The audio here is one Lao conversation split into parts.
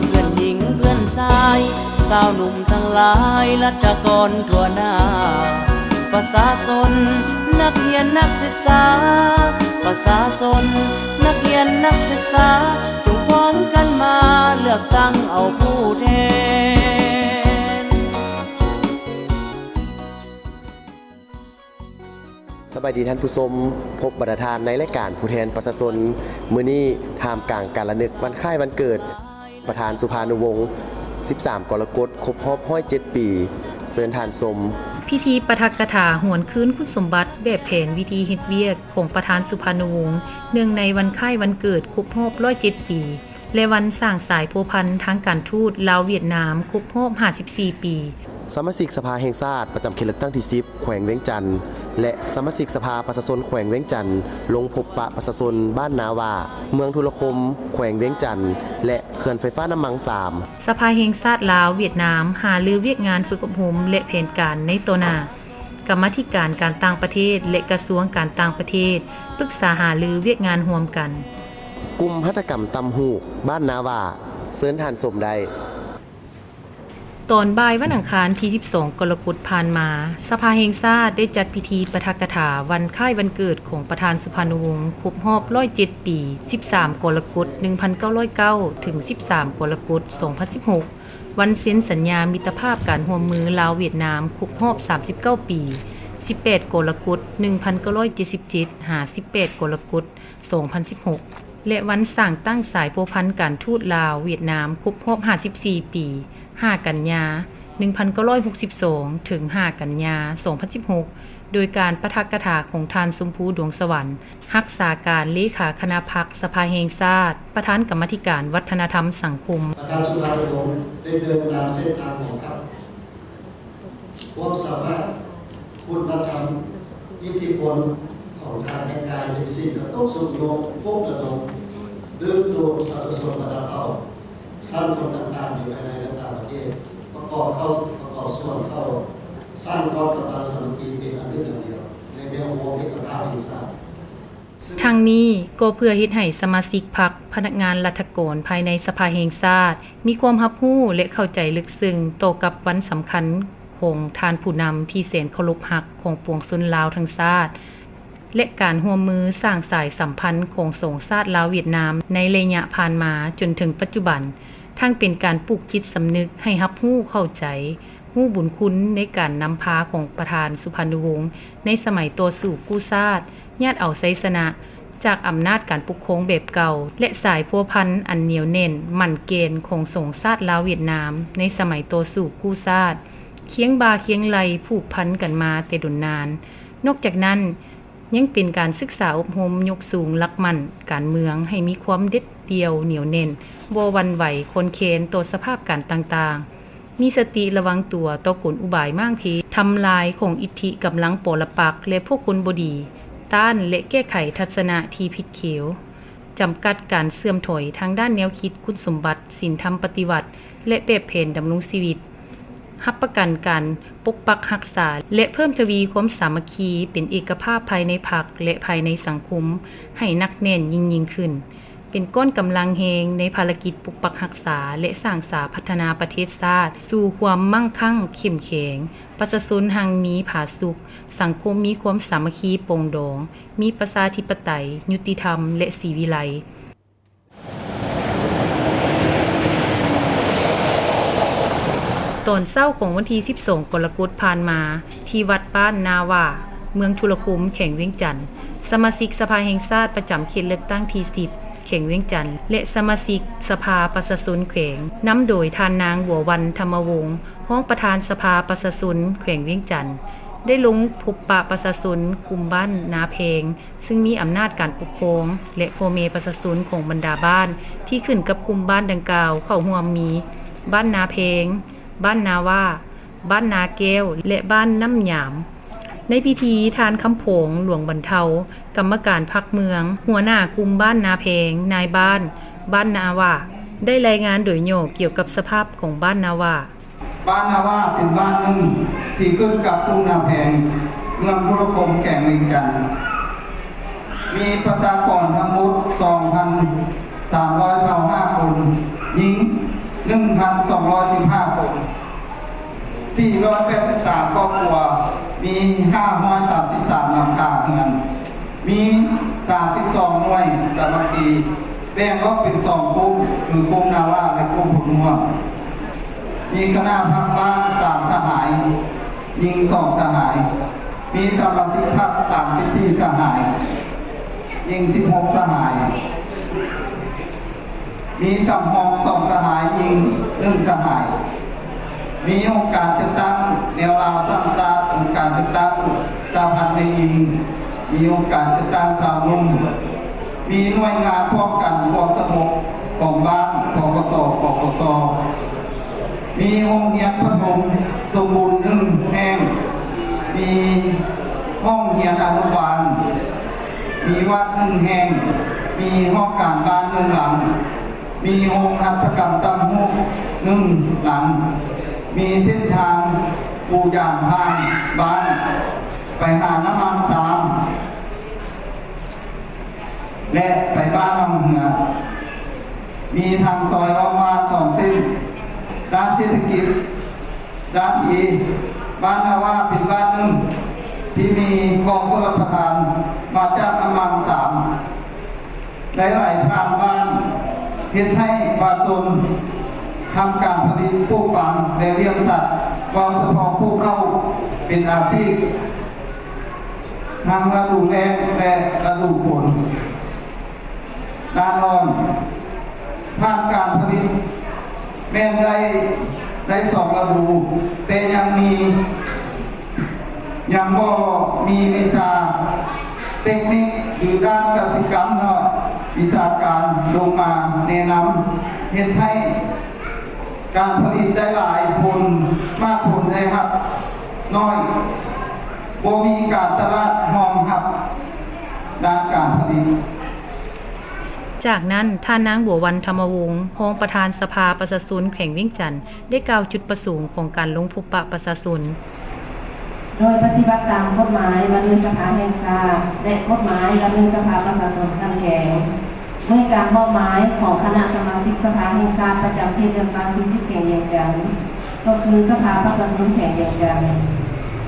ເພື່ອນຍິງເພື່ອນຊາຍ ຊາວໜຸ່ມທັງຫຼາຍ ລັດຖະກອນທົ່ວໜ້າ ປະຊາຊົນ ນັກຮຽນນັກສຶກສາ ປະຊາຊົນ ນັກຮຽນນັກສຶກສາ ຈົ່ງພ້ອມກັນມາເລືອກຕັ້ງເອົາຜູ້ແທນ. ສະບາຍດີທ່ານຜູ້ຊົມ, ພົບບັນດາທ່ານໃນລາຍການຜູ້ແທນປະຊາຊົນ. ມື້ນີ້ທ່າມກາງການລະນຶກວັນຄ້າຍວັນເກີດປະທານສຸພານຸວົງ ສິບສາມ ກໍລະກົດ ຄົບຮອບ ຮ້ອຍເຈັດ ປີ. ເຊີນທ່ານຊົມ. ພິທີປາຖະກະຖາຫວນຄືນຄຸນສົມບັດແບບແຜນວິທີເຮັດວຽກຂອງປະທານສຸພານຸວົງ ເນື່ອງໃນວັນຄ້າຍວັນເກີດຄົບຮອບ ຮ້ອຍເຈັດ ປີ. ແລະ ວັນສ້າງສາຍພົວພັນທາງການທູດລາວຫວຽດນາມຄົບຮອບ ຫ້າສິບສີ່ ປີ. ສະມາຊິກສະພາແຫ່ງຊາດປະຈຳເຂດເລືອກຕັ້ງທີ ສິບ ແຂວງວຽງຈັນ ແລະ ສະມາຊິກສະພາປະຊາຊົນແຂວງວຽງຈັນ ລົງພົບປະປະຊາຊົນບ້ານນາຫວ້າ ເມືອງທຸລະຄົມ ແຂວງວຽງຈັນ ແລະ ເຂື່ອນໄຟຟ້ານ້ຳມັງ ສາມ. ສະພາແຫ່ງຊາດລາວຫວຽດນາມຫາລືວຽກງານຝຶກອົບຮົມ ແລະ ແຜນການໃນຕໍ່ໜ້າ. ກຳມາທິການການຕ່າງປະເທດ ແລະ ກະຊວງການຕ່າງປະເທດ ປຶກສາຫາລືວຽກງານຮ່ວມກັນ. ກຸ່ມຫັດຖະກຳຕ່ຳຫູກ ບ້ານນາຫວ້າ. ເຊີນທ່ານຊົມໄດ້. ຕອນບ່າຍວັນອັງຄານທີ ສິບສອງ ກໍລະກົດຜ່ານມາ, ສະພາແຫ່ງຊາດໄດ້ຈັດພິທີປາຖະກະຖາວັນຄ້າຍວັນເກີດຂອງປະທານສຸພານຸວົງ ຄົບຮອບ ຮ້ອຍເຈັດ ປີ, ສິບສາມ ກໍລະກົດ ໜຶ່ງພັນເກົ້າຮ້ອຍເກົ້າ ເຖິງ ສິບສາມ ກໍລະກົດ ສອງພັນສິບຫົກ. ວັນເຊັນສັນຍາມິດຕະພາບການຮ່ວມມືລາວຫວຽດນາມຄົບຮອບ ສາມສິບເກົ້າ ປີ, ສິບແປດ ກໍລະກົດ ໜຶ່ງພັນເກົ້າຮ້ອຍເຈັດສິບເຈັດ ຫາ ສິບແປດ ກໍລະກົດ ສອງພັນສິບຫົກ ແລະ ວັນສ້າງຕັ້ງສາຍພົວພັນການທູດລາວຫວຽດນາມຄົບຮອບ ຫ້າສິບສີ່ ປີ, ຫ້າ ກັນຍາ ໜຶ່ງພັນເກົ້າຮ້ອຍຫົກສິບສອງ ເຖິງ ຫ້າ ກັນຍາ ສອງພັນສິບຫົກ ໂດຍການປາຖະກະຖາຂອງທ່ານ ຊົມພູ ດວງສະຫວັນ ຮັກສາການເລຂາຄະນະພັກສະພາແຫ່ງຊາດ, ປະທານກຳມາທິການວັດທະນະທຳສັງຄົມ. ປະທານສຸພານຸວົງໄດ້ເດີນຕາມເສັ້ນທາງຂອງທ່ານ. ຄວາມສາມາດ, ຄຸນນະທຳ, ອິດທິພົນຂອງທ່ານແຕ່ງກາຍເປັນສິ່ງກະຕຸກຊຸກຍູ້, ປຸກລະດົມ, ດຶງດູດປະຊາຊົນບັນດາເຜົ່າ, ຊັ້ນຄົນຕ່າງໆ ຢູ່ພາຍໃນ ແລະ ຕ່າງປະເທດ ປະກອບເຂົ້າ, ປະກອບສ່ວນເຂົ້າສ້າງຄວາມກຳລັງສາມັກຄີເປັນອັນໜຶ່ງອັນດຽວ ໃນແນວໂຮງເອກະພາບແຫ່ງຊາດ. ທັງນີ້ກໍເພື່ອເຮັດໃຫ້ສະມາຊິກພັກ, ພະນັກງານລັດຖະກອນພາຍໃນສະພາແຫ່ງຊາດ ມີຄວາມຮັບຮູ້ ແລະ ເຂົ້າໃຈເລິກເຊິ່ງຕໍ່ກັບວັນສຳຄັນຂອງທ່ານຜູ້ນຳທີ່ແສນເຄົາລົບຮັກຂອງປວງຊົນລາວທັງຊາດ ແລະ ການຮ່ວມມືສ້າງສາຍສຳພັນຂອງສອງຊາດລາວຫວຽດນາມໃນໄລຍະຜ່ານມາຈົນເຖິງປັດຈຸບັນ, ທັງເປັນການປູກຈິດສຳນຶກໃຫ້ຮັບຮູ້ເຂົ້າໃຈ, ຮູ້ບຸນຄຸນໃນການນຳພາຂອງປະທານສຸພານຸວົງໃນສະໄໝຕໍ່ສູ້ກູ້ຊາດ, ຍາດເອົາໄຊຊະນະຈາກອຳນາດການປົກຄອງແບບເກົ່າ ແລະ ສາຍພົວພັນອັນໜຽວແໜ້ນໝັ້ນແກ່ນຂອງສອງຊາດລາວຫວຽດນາມໃນສະໄໝຕໍ່ສູ້ກູ້ຊາດ, ຄຽງບ່າຄຽງໄຫຼ່ຜູກພັນກັນມາແຕ່ດົນນານ. ນອກຈາກນັ້ນ, ຍັງເປັນການສຶກສາອົບຮົມຍົກສູງຫຼັກໝັ້ນການເມືອງໃຫ້ມີຄວາມເດັດດ່ຽວໜຽວແໜ້ນ, ບໍ່ຫວັ່ນໄຫວຄອນແຄນຕໍ່ສະພາບການຕ່າງໆ, ມີສະຕິລະວັງຕົວຕໍ່ກົນອຸບາຍມ້າງເພທຳລາຍຂອງອິດທິກຳລັງປໍລະປັກ ແລະ ພວກຄົນບໍ່ດີ, ຕ້ານ ແລະ ແກ້ໄຂທັດສະນະທີ່ຜິດຂຽວ, ຈຳກັດການເສື່ອມຖອຍທາງດ້ານແນວຄິດ, ຄຸນສົມບັດ, ສິນທຳປະຕິວັດ ແລະ ແບບແຜນດຳລົງຊີວິດ, ຮັບປະກັນການປົກປັກຮັກສາ ແລະ ເພີ່ມທະວີຄວາມສາມັກຄີເປັນເອກະພາບພາຍໃນພັກ ແລະ ພາຍໃນສັງຄົມໃຫ້ໜັກແໜ້ນຍິ່ງໆຂຶ້ນ, ເປັນກ້ອນກຳລັງແຮງໃນພາລະກິດປົກປັກຮັກສາ ແລະ ສ້າງສາພັດທະນາປະເທດຊາດສູ່ຄວາມໝັ້ງຄັ່ງເຂັ້ມແຂງ, ປະຊາຊົນຮັ່ງມີຜາສຸກ, ສັງຄົມມີຄວາມສາມັກຄີປອງດອງ, ມີປະຊາທິປະໄຕ, ຍຸຕິທຳ ແລະ ສີວິໄລ. ຕອນເຊົ້າຂອງວັນທີ ສິບສອງ ກໍລະກົດຜ່ານມາ, ທີ່ວັດບ້ານນາຫວ້າ, ເມືອງທຸລະຄົມ, ແຂວງວຽງຈັນ, ສະມາຊິກສະພາແຫ່ງຊາດປະຈຳເຂດເລືອກຕັ້ງທີ ສິບ ແຂວງວຽງຈັນ ແລະ ສະມາຊິກສະພາປະຊາຊົນແຂວງ, ນຳໂດຍທ່ານນາງ ບົວວັນ ທຳມະວົງ, ຮອງປະທານສະພາປະຊາຊົນແຂວງວຽງຈັນ, ໄດ້ລົງພົບປະປະຊາຊົນກຸ່ມບ້ານນາແພງ, ຊຶ່ງມີອຳນາດການປົກຄອງ ແລະ ພໍ່ແມ່ປະຊາຊົນຂອງບັນດາບ້ານທີ່ຂຶ້ນກັບກຸ່ມບ້ານດັ່ງກ່າວເຂົ້າຮ່ວມມີ ບ້ານນາແພງ, ບ້ານນາຫວ້າ, ບ້ານນາແກ້ວ ແລະ ບ້ານນ້ຳຍາມ. ໃນພິທີ, ທ່ານ ຄຳພອງ ຫຼວງບັນເທົາ, ກຳມະການພັກເມືອງ, ຫົວໜ້າກຸ່ມບ້ານນາແພງ, ນາຍບ້ານ, ບ້ານນາຫວ້າ ໄດ້ລາຍງານໂດຍຫຍໍ້ກ່ຽວກັບສະພາບຂອງບ້ານນາຫວ້າ. ບ້ານນາຫວ້າເປັນບ້ານໜຶ່ງທີ່ຂຶ້ນກັບກຸ່ມນາແພງ, ເມືອງທຸລະຄົມ, ແຂວງວຽງຈັນ, ມີປະຊາກອນທັງໝົດ ສອງພັນສາມຮ້ອຍຊາວຫ້າຄົນ, ຍິງ ໜຶ່ງພັນສອງຮ້ອຍສິບຫ້າຄົນ, ສີ່ຮ້ອຍແປດສິບສາມຄອບຄົວ, ມີຫ້າຮ້ອຍສາມສິບສາມຫຼັງຄາເຮືອນ, ມີສາມສິບສອງໜ່ວຍສາມັກຄີ, ແບ່ງອອກເປັນສອງກຸ່ມ ຄືກຸ່ມນາວາ ແລະ ກຸ່ມຜົນມ່ວງ. ມີຄະນະພັກບ້ານສາມສະຫາຍ, ຍິງສອງສະຫາຍ. ມີສະມາຊິກພັກສາມສິບສີ່ສະຫາຍ, ຍິງສິບຫົກສະຫາຍ. ມີສຳຮອງສອງສະຫາຍ, ຍິງໜຶ່ງສະຫາຍ. ມີອົງການຈັດຕັ້ງແນວລາວສ້າງຊາດ, ອົງການຈັດຕັ້ງສະຫະພັນແມ່ຍິງ, ມີອົງການຈັດຕັ້ງຊາວໜຸ່ມ, ມີໜ່ວຍງານປ້ອງກັນຄວາມສະຫງົບຂອງບ້ານ ປກສ ປກສ. ມີໂຮງຮຽນປະຖົມສົມບູນໜຶ່ງແຫ່ງ, ມີຫ້ອງຮຽນອະນຸບານ, ມີວັດໜຶ່ງແຫ່ງ, ມີຫ້ອງການບ້ານໜຶ່ງຫຼັງ, ມີໂຮງຫັດຖະກຳຕ່າງຮູບໜຶ່ງຫຼັງ, ມີເສັ້ນທາງປູຢາງຜ່ານບ້ານໄປຫານ້ຳມັນຊາມ ແລະ ໄປບ້ານໜອງເຮືອ, ມີທາງຊອຍອ້ອມບ້ານສອງເສັ້ນ. ດ້ານເສດຖະກິດ, ດ້ານທີ່ບ້ານນາວາເປັນບ້ານໜຶ່ງທີ່ມີຄອງຊົນລະປະທານມາຈາກນ້ຳມັນຊາມ ໄດ້ໄຫຼຜ່ານບ້ານ, ເຮັດໃຫ້ປະຊາຊົນທຳການຜະລິດປູກຝັງ ແລະ ລ້ຽງສັດ, ເວົ້າສະເພາະປູກເຂົ້າເປັນອາຊີບ ທັງລະດູແລ້ງ ແລະ ລະດູຝົນ. ດ້ານອ່ອນ, ຜ່ານການຜະລິດແມ່ນໄດ້ ໄດ້ສອງລະດູ, ແຕ່ຍັງມີ ຍັງບໍ່ມີວິຊາເຕັກນິກ ຫຼື ດ້ານກະສິກຳເນາະ ວິຊາການລົງມາແນະນຳ, ເຮັດໃຫ້ການຜະລິດໄດ້ຫຼາຍ, ຜົນ ໝາກຜົນໄດ້ຮັບໜ້ອຍ, ບໍ່ມີການຕະຫຼາດຮອງຮັບດ້ານການຜະລິດ. ຈາກນັ້ນ, ທ່ານນາງ ບົວວັນ ທຳມະວົງ ຮອງປະທານສະພາປະຊາຊົນແຂວງວຽງຈັນ ໄດ້ກ່າວຈຸດປະສົງຂອງການລົງພົບປະປະຊາຊົນ. ໂດຍປະຕິບັດຕາມກົດໝາຍວ່າດ້ວຍສະພາແຫ່ງຊາດ ແລະ ກົດໝາຍວ່າດ້ວຍສະພາປະຊາຊົນຂັ້ນແຂວງ, ດ້ວຍການມອບໝາຍຂອງຄະນະສະມາຊິກສະພາແຫ່ງຊາດປະຈຳເຂດເລືອກຕັ້ງທີສິບ ແຂວງວຽງຈັນ, ກໍຄືສະພາປະຊາຊົນແຂວງວຽງຈັນ.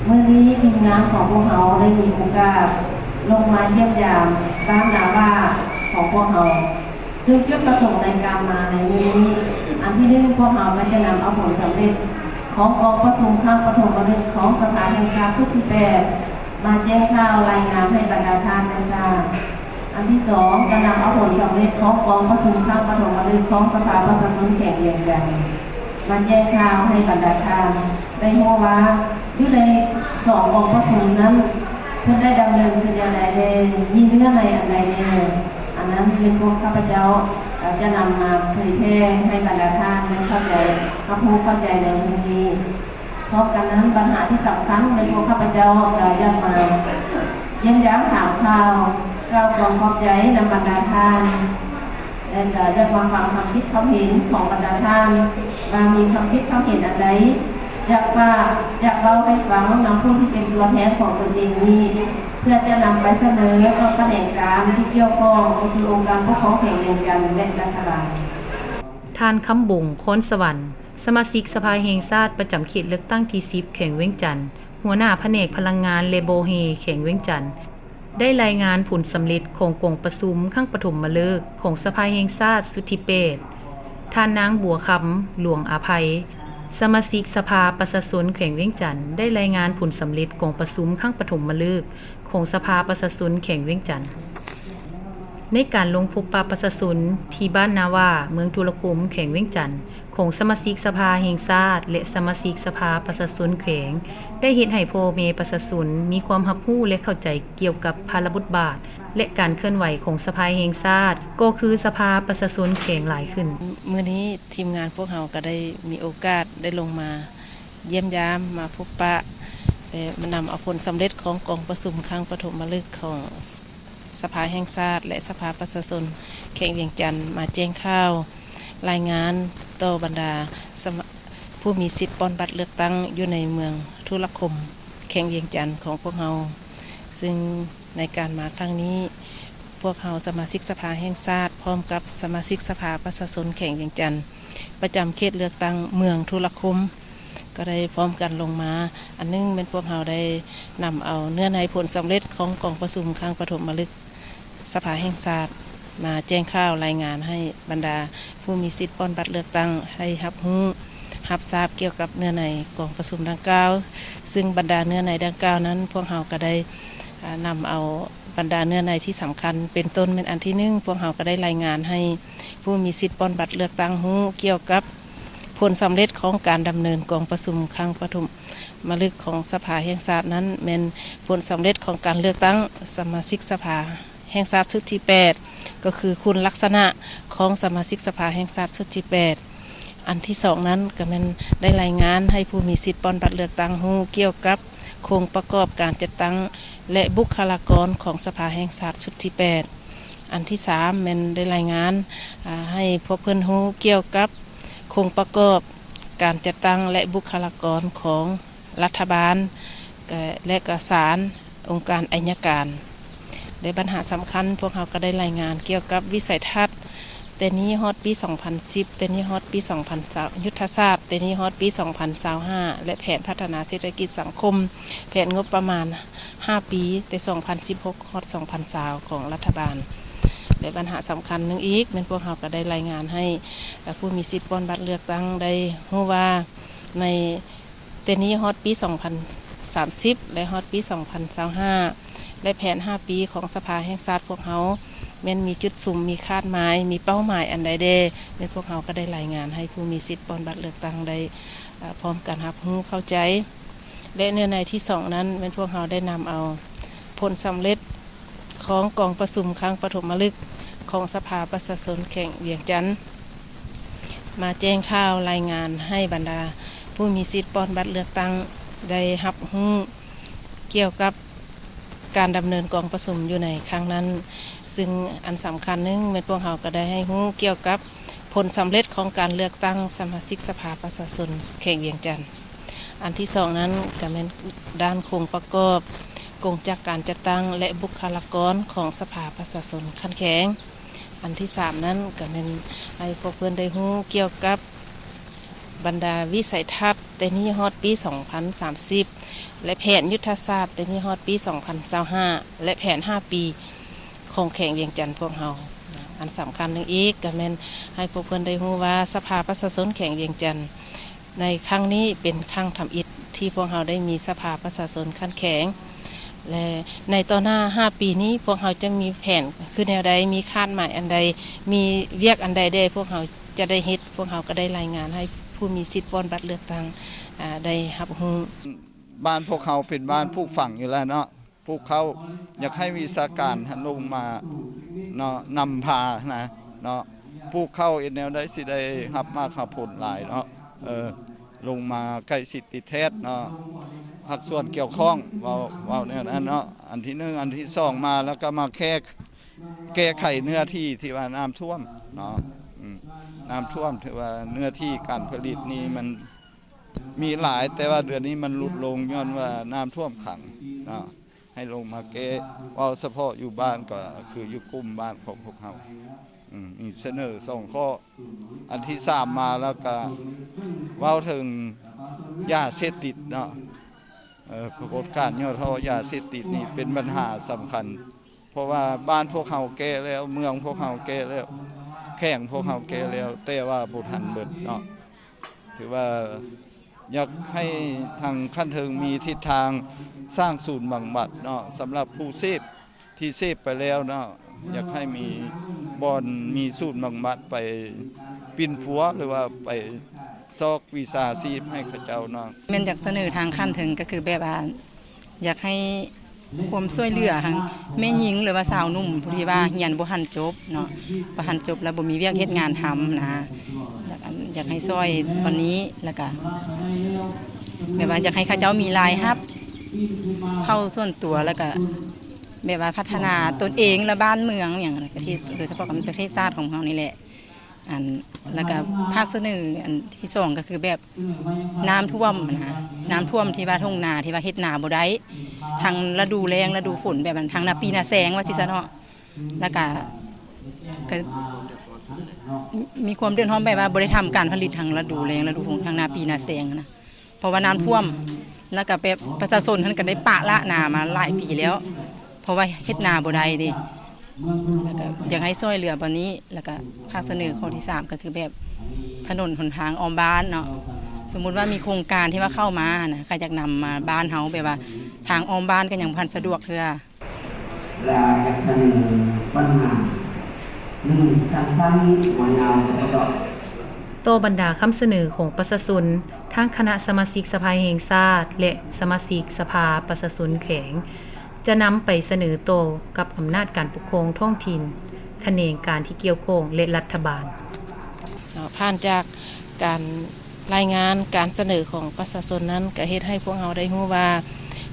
ມື້ນີ້ທີມງານຂອງພວກເຮົາໄດ້ມີໂອກາດລົງມາຢ້ຽມຢາມບ້ານນາວາຂອງພວກເຮົາ. ຊຶ່ງຈຸດປະສົງໃນການມາໃນມື້ນີ້, ອັນທີໜຶ່ງ, ພວກເຮົາກໍຈະນຳເອົາຜົນສຳເລັດຂອງກອງປະຊຸມຄັ້ງປະຖົມມະລຶກຂອງສະພາແຫ່ງຊາດຊຸດທີແປດ ມາແຈ້ງຂ່າວລາຍງານໃຫ້ບັນດາທ່ານໄດ້ຊາບ. ອັນທີສອງ, ກະນຳເອົາຜົນສຳເລັດຂອງກອງປະຊຸມຄັ້ງປະຖົມມະລຶກຂອງສະພາປະຊາຊົນແຂວງວຽງຈັນ ມາແຈ້ງຂ່າວໃຫ້ບັນດາທ່ານໄດ້ຮູ້ວ່າ ຢູ່ໃນສອງກອງປະຊຸມນັ້ນ ເພິ່ນໄດ້ດຳເນີນຂຶ້ນແນວໃດແດ່, ມີເນື້ອໃນອັນໃດແດ່. ອັນນັ້ນແມ່ນພວກຂ້າພະເຈົ້າ ເອີ່ ຈະນຳມາເຜີຍແຜ່ໃຫ້ບັນດາທ່ານໄດ້ເຂົ້າໃຈ, ຮັບຮູ້ເຂົ້າໃຈໃນມື້ນີ້. ພ້ອມກັນນັ້ນ, ບັນຫາທີ່ສຳຄັນແມ່ນພວກຂ້າພະເຈົ້າກໍຢາກມາຢ້ຽມຢາມຖາມຂ່າວ, ກ່າວຄວາມຂອບໃຈນຳບັນດາທ່ານ ແລະ ກໍຢາກມາຟັງຄຳຄິດຄຳເຫັນຂອງບັນດາທ່ານ ວ່າມີຄຳຄິດຄຳເຫັນອັນໃດ ຢາກຝາກ, ຢາກເວົ້າໃຫ້ຟັງນຳຜູ້ທີ່ເປັນຕົວແທນຂອງຕົນເອງນີ້ ເພື່ອຈະນຳໄປສະເໜີຕໍ່ຂະແໜງການທີ່ກ່ຽວຂ້ອງ ກໍຄືອົງການປົກຄອງແຂວງວຽງຈັນ ແລະ ລັດຖະບານ. ທ່ານ ຄຳບົງ ຄອນສະຫວັນ ສະມາຊິກສະພາແຫ່ງຊາດປະຈຳເຂດເລືອກຕັ້ງທີສິບ ແຂວງວຽງຈັນ, ຫົວໜ້າພະແນກພະລັງງານ ແລະ ບໍ່ແຮ່ ແຂວງວຽງຈັນ ໄດ້ລາຍງານຜົນສຳເລັດຂອງກອງປະຊຸມຄັ້ງປະຖົມມະເລີກຂອງສະພາແຫ່ງຊາດຊຸດທີແປດ. ທ່ານນາງ ບົວຄຳ ຫຼວງອາໄພ ສະມາຊິກສະພາປະຊາຊົນແຂວງວຽງຈັນ ໄດ້ລາຍງານຜົນສຳເລັດກອງປະຊຸມຄັ້ງປະຖົມມະເລີກຂອງສະພາປະຊາຊົນແຂວງວຽງຈັນ. ໃນການລົງພົບປະປະຊາຊົນທີ່ບ້ານນາຫວ້າ ເມືອງທຸລະຄົມ ແຂວງວຽງຈັນ ຂອງສະມາຊິກສະພາແຫ່ງຊາດ ແລະ ສະມາຊິກສະພາປະຊາຊົນແຂວງ ໄດ້ເຮັດໃຫ້ພໍ່ແມ່ປະຊາຊົນມີຄວາມຮັບຮູ້ ແລະ ເຂົ້າໃຈກ່ຽວກັບພາລະບົດບາດ ແລະ ການເຄື່ອນໄຫວຂອງສະພາແຫ່ງຊາດ ກໍຄືສະພາປະຊາຊົນແຂວງຫຼາຍຂຶ້ນ. ມື້ນີ້ທີມງານພວກເຮົາກໍໄດ້ມີໂອກາດໄດ້ລົງມາຢ້ຽມຢາມ, ມາພົບປະ ແລະ ມານຳເອົາຜົນສຳເລັດຂອງກອງປະຊຸມຄັ້ງປະຖົມມະລຶກຂອງ ສະພາແຫ່ງຊາດ ແລະ ສະພາປະຊາຊົນແຂວງວຽງຈັນ ມາແຈ້ງຂ່າວລາຍງານຕໍ່ບັນດາສະມະ ຜູ້ມີສິດປ່ອນບັດເລືອກຕັ້ງຢູ່ໃນເມືອງທຸລະຄົມ ແຂວງວຽງຈັນຂອງພວກເຮົາ. ຊຶ່ງໃນການມາຄັ້ງນີ້ ພວກເຮົາສະມາຊິກສະພາແຫ່ງຊາດ ພ້ອມກັບສະມາຊິກສະພາປະຊາຊົນແຂວງວຽງຈັນ ປະຈຳເຂດເລືອກຕັ້ງເມືອງທຸລະຄົມ ກໍໄດ້ພ້ອມກັນລົງມາ. ອັນໜຶ່ງແມ່ນພວກເຮົາໄດ້ນຳເອົາເນື້ອໃນຜົນສຳເລັດຂອງກອງປະຊຸມຄັ້ງປະຖົມມະລຶກ ສະພາແຫ່ງຊາດ ມາແຈ້ງຂ່າວລາຍງານໃຫ້ບັນດາຜູ້ມີສິດປ່ອນບັດເລືອກຕັ້ງໃຫ້ຮັບຮູ້ ຮັບຊາບກ່ຽວກັບເນື້ອໃນກອງປະຊຸມດັ່ງກ່າວ. ຊຶ່ງບັນດາເນື້ອໃນດັ່ງກ່າວນັ້ນ ພວກເຮົາກໍໄດ້ ອາ ນຳເອົາບັນດາເນື້ອໃນທີ່ສຳຄັນ ເປັນຕົ້ນແມ່ນອັນທີໜຶ່ງ ພວກເຮົາກໍໄດ້ລາຍງານໃຫ້ຜູ້ມີສິດປ່ອນບັດເລືອກຕັ້ງຮູ້ກ່ຽວກັບ ຜົນສຳເລັດຂອງການດຳເນີນກອງປະຊຸມຄັ້ງປະຖົມມະລຶກຂອງສະພາແຫ່ງຊາດນັ້ນ ແມ່ນຜົນສຳເລັດຂອງການເລືອກຕັ້ງສະມາຊິກສະພາແຫ່ງຊາດຊຸດທີແປດ ກໍຄືຄຸນລັກສະນະຂອງສະມາຊິກສະພາແຫ່ງຊາດຊຸດທີແປດ. ອັນທີສອງນັ້ນ ກໍແມ່ນໄດ້ລາຍງານໃຫ້ຜູ້ມີສິດປ່ອນບັດເລືອກຕັ້ງຮູ້ກ່ຽວກັບໂຄງປະກອບການຈັດຕັ້ງ ແລະ ບຸກຄະລາກອນຂອງສະພາແຫ່ງຊາດຊຸດທີແປດ. ອັນທີສາມແມ່ນໄດ້ລາຍງານ ອາ ໃຫ້ພວກເພິ່ນຮູ້ກ່ຽວກັບໂຄງປະກອບການຈັດຕັ້ງ ແລະ ບຸກຄະລາກອນຂອງລັດຖະບານ ແລະ ກໍສານ ອົງການໄອຍະການ ແລະ ບັນຫາສຳຄັນ ພວກເຮົາກໍໄດ້ລາຍງານກ່ຽວກັບວິໄສທັດ ແຕ່ນີ້ຮອດປີສອງພັນສິບ ແຕ່ນີ້ຮອດປີສອງພັນຊາວ ຍຸດທະສາດ ແຕ່ນີ້ຮອດປີສອງພັນຊາວຫ້າ ແລະ ແຜນພັດທະນາເສດຖະກິດສັງຄົມ ແຜນງົບປະມານ ຫ້າປີ ແຕ່ສອງພັນສິບຫົກຮອດສອງພັນຊາວຂອງລັດຖະບານ ແລະ ບັນຫາສຳຄັນໜຶ່ງອີກ ແມ່ນພວກເຮົາກໍໄດ້ລາຍງານໃຫ້ ເອີ ຜູ້ມີສິດປ່ອນບັດເລືອກຕັ້ງໄດ້ຮູ້ວ່າ ໃນແຕ່ນີ້ຮອດປີສອງພັນສາມສິບ ແລະ ຮອດປີສອງພັນຊາວຫ້າ ແລະ ແຜນຫ້າປີຂອງສະພາແຫ່ງຊາດພວກເຮົາ ແມ່ນມີຈຸດສຸມ ມີຄາດໝາຍ ມີເປົ້າໝາຍອັນໃດແດ່ ແມ່ນພວກເຮົາກໍໄດ້ລາຍງານໃຫ້ຜູ້ມີສິດປ່ອນບັດເລືອກຕັ້ງໄດ້ ເອີ ພ້ອມກັນຮັບຮູ້ເຂົ້າໃຈ. ແລະ ເນື້ອໃນທີສອງນັ້ນ ແມ່ນພວກເຮົາໄດ້ນຳເອົາຜົນສຳເລັດຂອງກອງປະຊຸມຄັ້ງປະຖົມມະລຶກຂອງສະພາປະຊາຊົນແຂວງວຽງຈັນ ມາແຈ້ງຂ່າວລາຍງານໃຫ້ບັນດາຜູ້ມີສິດປ່ອນບັດເລືອກຕັ້ງໄດ້ຮັບຮູ້ກ່ຽວກັບການດຳເນີນກອງປະຊຸມຢູ່ໃນຄັ້ງນັ້ນ. ຊຶ່ງອັນສຳຄັນໜຶ່ງ ແມ່ນພວກເຮົາກໍໄດ້ໃຫ້ຮູ້ກ່ຽວກັບ ຜົນສຳເລັດຂອງການເລືອກຕັ້ງສະມາຊິກສະພາປະຊາຊົນແຂວງວຽງຈັນ. ອັນທີສອງນັ້ນກໍແມ່ນດ້ານໂຄງປະກອບ ກົງຈັກການຈັດຕັ້ງ ແລະ ບຸກຄະລາກອນຂອງສະພາປະຊາຊົນຂັ້ນແຂວງ. ອັນທີສາມນັ້ນກໍແມ່ນໃຫ້ພວກເພິ່ນໄດ້ຮູ້ກ່ຽວກັບບັນດາວິໄສທັດ ແຕ່ນີ້ຮອດປີສອງພັນສາມສິບ ແລະ ແຜນຍຸດທະສາດ ແຕ່ນີ້ຮອດປີສອງພັນຊາວຫ້າ ແລະ ແຜນຫ້າປີ ຂອງແຂວງວຽງຈັນພວກເຮົາ. ອັນສຳຄັນໜຶ່ງອີກກໍແມ່ນໃຫ້ພວກເພິ່ນໄດ້ຮູ້ວ່າ ສະພາປະຊາຊົນແຂວງວຽງຈັນໃນຄັ້ງນີ້ເປັນຄັ້ງທຳອິດທີ່ພວກເຮົາໄດ້ມີສະພາປະຊາຊົນຂັ້ນແຂວງ ແລະ ໃນຕໍ່ໜ້າຫ້າປີນີ້ ພວກເຮົາຈະມີແຜນຄືແນວໃດ, ມີຄາດໝາຍອັນໃດ, ມີວຽກອັນໃດແດ່ ພວກເຮົາຈະໄດ້ເຮັດ, ພວກເຮົາກໍໄດ້ລາຍງານໃຫ້ຜູ້ມີສິດປ່ອນບັດເລືອກຕັ້ງ ອາ ໄດ້ຮັບຮູ້. ບ້ານພວກເຮົາເປັນບ້ານປູກຝັງຢູ່ແລ້ວເນາະ. ປູກເຂົ້າ ຢາກໃຫ້ວິຊາການຫັ້ນລົງມາເນາະ ນຳພານະເນາະ ປູກເຂົ້າເຮັດແນວໃດຊິໄດ້ຮັບໝາກຮັບຜົນຫຼາຍເນາະ ເອີ ລົງມາໃກ້ຊິດຕິດແທດເນາະ ພາກສ່ວນກ່ຽວຂ້ອງ ເວົ້າ ເວົ້າແນວນັ້ນເນາະ ອັນທີໜຶ່ງ ອັນທີສອງມາແລ້ວກໍມາແກ້ ແກ້ໄຂເນື້ອທີ່ທີ່ວ່ານ້ຳຖ້ວມເນາະ ອືມ ນ້ຳຖ້ວມ ຖືວ່າເນື້ອທີ່ການຜະລິດນີ້ມັນມີຫຼາຍ ແຕ່ວ່າດຽວນີ້ມັນຫຼຸດລົງຍ້ອນວ່ານ້ຳຖ້ວມຂັງເນາະ. ໃຫ້ລົງມາແກ້ ເວົ້າສະເພາະຢູ່ບ້ານກໍຄືຢູ່ກຸ່ມບ້ານຂອງພວກເຮົາ ອືມ ມີສະເໜີສອງຂໍ້ ອັນທີສາມມາແລ້ວກະເວົ້າເຖິງຢາເສບຕິດເນາະ ເອີ ປາກົດການຫຍໍ້ທໍ້ຢາເສບຕິດນີ້ເປັນບັນຫາສຳຄັນ ເພາະວ່າບ້ານພວກເຮົາແກ້ແລ້ວ ເມືອງພວກເຮົາແກ້ແລ້ວ ແຂວງພວກເຮົາແກ້ແລ້ວ ແຕ່ວ່າບໍ່ທັນເບິດເນາະ ຖືວ່າ ຢາກໃຫ້ທາງຂັ້ນເທິງມີທິດທາງສ້າງສູນບຳບັດເນາະ ສຳລັບຜູ້ເສບທີ່ເສບໄປແລ້ວເນາະ ຢາກໃຫ້ມີບ່ອນ ມີສູນບຳບັດໄປປິ່ນປົວ ຫຼືວ່າໄປຊອກວິຊາຊີບໃຫ້ເຂົາເຈົ້າເນາະ. ແມ່ນຢາກສະເໜີທາງຂັ້ນເທິງ ກໍຄືແບບວ່າ ຢາກໃຫ້ຄວາມຊ່ວຍເຫຼືອທັງແມ່ຍິງ ຫຼືວ່າຊາວໜຸ່ມຜູ້ທີ່ວ່າຮຽນບໍ່ທັນຈົບເນາະ ບໍ່ທັນຈົບແລ້ວບໍ່ມີວຽກເຮັດງານທຳນະ ຢາກ ອັນ ຢາກໃຫ້ຊ່ອຍຕອນນີ້ ແລ້ວກະແບບວ່າຢາກໃຫ້ເຂົາເຈົ້າມີລາຍຮັບເຂົ້າສ່ວນຕົວ ແລ້ວກະແບບວ່າພັດທະນາຕົນເອງ ແລະ ບ້ານເມືອງຫຍັງ ປະເທດ ໂດຍສະເພາະກັບປະເທດຊາດຂອງເຮົານີ້ແຫຼະ. ອັນ ແລ້ວກະພາກສະເໜີອັນທີສອງ ກໍຄືແບບນ້ຳຖ້ວມນະ ນ້ຳຖ້ວມທີ່ວ່າທົ່ງນາ ທີ່ວ່າເຮັດນາບໍ່ໄດ້ ທັງລະດູແລ້ງ ລະດູຝົນ ແບບນັ້ນ ທັງນາປີນາແຊງວ່າຊີ້ຊະເນາະ. ແລ້ວກະ ກະມີຄວາມເດືອດຮ້ອນ ແບບວ່າບໍ່ໄດ້ທຳການຜະລິດທາງລະດູແລ້ງ ລະດູທາງນາປີນາແຊງຫັ້ນນະ ເພາະວ່ານ້ຳຖ້ວມ ແລ້ວກະແບບປະຊາຊົນຫັ້ນກະໄດ້ປະລະນາມາຫຼາຍປີແລ້ວ ເພາະວ່າເຮັດນາບໍ່ໄດ້ເດ້ ແລ້ວກະຢາກໃຫ້ຊ່ວຍເຫຼືອບ່ອນນີ້ ແລ້ວກະພາກສະເໜີຂໍ້ທີສາມ ກະຄືແບບຖະໜົນຫົນທາງອ້ອມບ້ານເນາະ ສົມມຸດວ່າມີໂຄງການທີ່ວ່າເຂົ້າມາຫັ້ນນະ ກະຢາກນຳມາບ້ານເຮົາ ແບບວ່າທາງອ້ອມບ້ານກະຍັງບໍ່ທັນສະດວກເທື່ອ. ແລະ ຢາກສະເໜີບັນຫາໜຶ່ງ ສັ້ນໆ ບໍ່ຍາວ ບໍ່ຕ້ອງ. ຕໍ່ບັນດາຄຳສະເໜີຂອງປະຊາຊົນ, ທາງຄະນະສະມາຊິກສະພາແຫ່ງຊາດ ແລະ ສະມາຊິກສະພາປະຊາຊົນແຂວງ ຈະນຳໄປສະເໜີຕໍ່ກັບອຳນາດການປົກຄອງທ້ອງຖິ່ນ, ຂະແໜງການທີ່ກ່ຽວຂ້ອງ ແລະ ລັດຖະບານ. ເນາະ ຜ່ານຈາກການລາຍງານການສະເໜີຂອງປະຊາຊົນນັ້ນ ກະເຮັດໃຫ້ພວກເຮົາໄດ້ຮູ້ວ່າ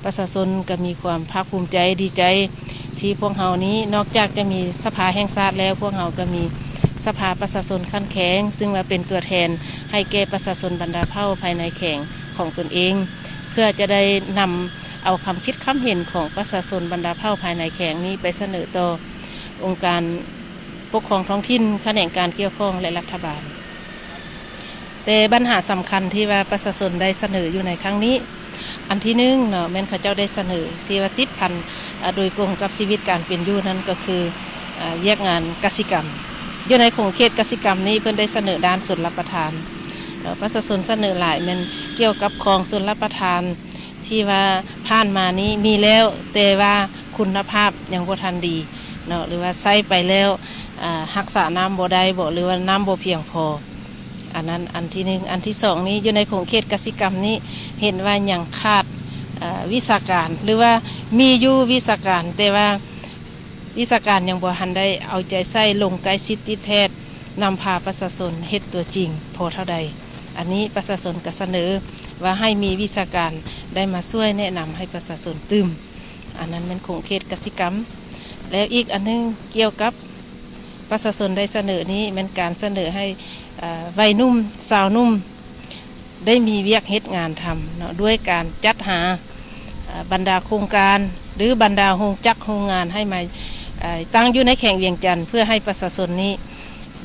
ປະຊາຊົນກະມີຄວາມພາກພູມໃຈ ດີໃຈ ທີ່ພວກເຮົານີ້ ນອກຈາກຈະມີສະພາແຫ່ງຊາດແລ້ວ ພວກເຮົາກະມີສະພາປະຊາຊົນຂັ້ນແຂວງ ຊຶ່ງວ່າເປັນຕົວແທນໃຫ້ແກ່ປະຊາຊົນບັນດາເຜົ່າພາຍໃນແຂວງຂອງຕົນເອງ ເພື່ອຈະໄດ້ນຳເອົາຄຳຄິດຄຳເຫັນຂອງປະຊາຊົນບັນດາເຜົ່າພາຍໃນແຂວງນີ້ໄປສະເໜີຕໍ່ອົງການ ປົກຄອງທ້ອງຖິ່ນ, ຂະແໜງການກ່ຽວຂ້ອງ ແລະ ລັດຖະບານ. ແຕ່ບັນຫາສຳຄັນທີ່ວ່າປະຊາຊົນໄດ້ສະເໜີຢູ່ໃນຄັ້ງນີ້ ອັນທີໜຶ່ງເນາະ ແມ່ນເຂົາເຈົ້າໄດ້ສະເໜີທີ່ວ່າຕິດພັນ ອາ ໂດຍກົງກັບຊີວິດການເປັນຢູ່ນັ້ນ ກໍຄື ອາ ວຽກງານກະສິກຳ. ຢູ່ໃນຂົງເຂດກະສິກຳນີ້ ເພິ່ນໄດ້ສະເໜີດ້ານຊົນລະປະທານເນາະ ປະຊາຊົນສະເໜີຫຼາຍແມ່ນກ່ຽວກັບຄອງຊົນລະປະທານ ທີ່ວ່າຜ່ານມານີ້ມີແລ້ວ ແຕ່ວ່າຄຸນນະພາບຍັງບໍ່ທັນດີເນາະ ຫຼືວ່າໃຊ້ໄປແລ້ວ ອາ ຮັກສານ້ຳບໍ່ໄດ້ບໍ ຫຼືວ່ານ້ຳບໍ່ພຽງພໍ ອັນນັ້ນອັນທີໜຶ່ງ. ອັນທີສອງນີ້ ຢູ່ໃນຂົງເຂດກະສິກຳນີ້ ເຫັນວ່າຍັງຂາດ ອາ ວິຊາການ ຫຼືວ່າມີຢູ່ວິຊາການ ແຕ່ວ່າວິຊາການຍັງບໍ່ທັນໄດ້ເອົາໃຈໃສ່ລົງໃກ້ຊິດຕິດແທດ ນຳພາປະຊາຊົນເຮັດຕົວຈິງພໍເທົ່າໃດ. ອັນນີ້ປະຊາຊົນກະສະເໜີວ່າໃຫ້ມີວິຊາການໄດ້ມາຊ່ວຍແນະນຳໃຫ້ປະຊາຊົນຕື່ມ. ອັນນັ້ນແມ່ນຂົງເຂດກະສິກຳ. ແລ້ວອີກອັນໜຶ່ງກ່ຽວກັບປະຊາຊົນໄດ້ສະເໜີນີ້ ແມ່ນການສະເໜີໃຫ້ ເອີ ໄວໜຸ່ມ ຊາວໜຸ່ມ ໄດ້ມີວຽກເຮັດງານທຳເນາະ ດ້ວຍການຈັດຫາ ເອີ ບັນດາໂຄງການ ຫຼື ບັນດາໂຮງຈັກໂຮງງານໃຫ້ມາ ເອີ ຕັ້ງຢູ່ໃນແຂວງວຽງຈັນ ເພື່ອໃຫ້ປະຊາຊົນນີ້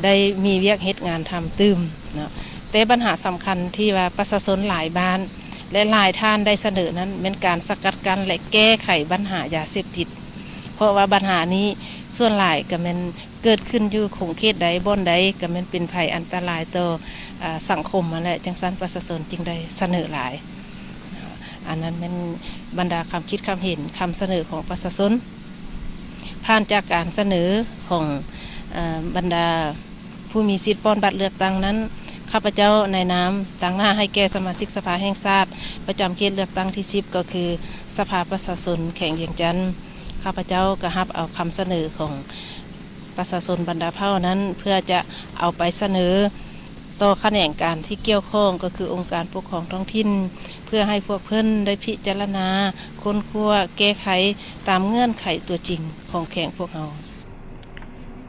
ໄດ້ມີວຽກເຮັດງານທຳຕື່ມເນາະ. ແຕ່ບັນຫາສຳຄັນທີ່ວ່າປະຊາຊົນຫຼາຍບ້ານ ແລະ ຫຼາຍທ່ານໄດ້ສະເໜີນັ້ນ ແມ່ນການສະກັດກັ້ນ ແລະ ແກ້ໄຂບັນຫາຢາເສບຕິດ. ເພາະວ່າບັນຫານີ້ສ່ວນຫຼາຍກະແມ່ນເກີດຂຶ້ນຢູ່ຂົງເຂດໃດບ່ອນໃດ ກະແມ່ນເປັນໄພອັນຕະລາຍຕໍ່ ອາ ສັງຄົມຫັ້ນແຫຼະ. ຈັ່ງຊັ້ນປະຊາຊົນຈຶ່ງໄດ້ສະເໜີຫຼາຍ. ອັນນັ້ນແມ່ນບັນດາຄຳຄິດຄຳເຫັນ ຄຳສະເໜີຂອງປະຊາຊົນ. ຜ່ານຈາກການສະເໜີຂອງ ເອີ ບັນດາຜູ້ມີສິດປ່ອນບັດເລືອກຕັ້ງນັ້ນ ຂ້າພະເຈົ້າໃນນາມຕາງໜ້າໃຫ້ແກ່ສະມາຊິກສະພາແຫ່ງຊາດ ປະຈຳເຂດເລືອກຕັ້ງທີສິບ ກໍຄືສະພາປະຊາຊົນແຂວງວຽງຈັນ, ຂ້າພະເຈົ້າກະຮັບເອົາຄຳສະເໜີຂອງປະຊາຊົນບັນດາເຜົ່ານັ້ນ ເພື່ອຈະເອົາໄປສະເໜີຕໍ່ຂະແໜງການທີ່ກ່ຽວຂ້ອງ ກໍຄືອົງການປົກຄອງທ້ອງຖິ່ນ ເພື່ອໃຫ້ພວກເພິ່ນໄດ້ພິຈາລະນາ, ຄົ້ນຄວ້າ, ແກ້ໄຂຕາມເງື່ອນໄຂຕົວຈິງຂອງແຂວງພວກເຮົາ.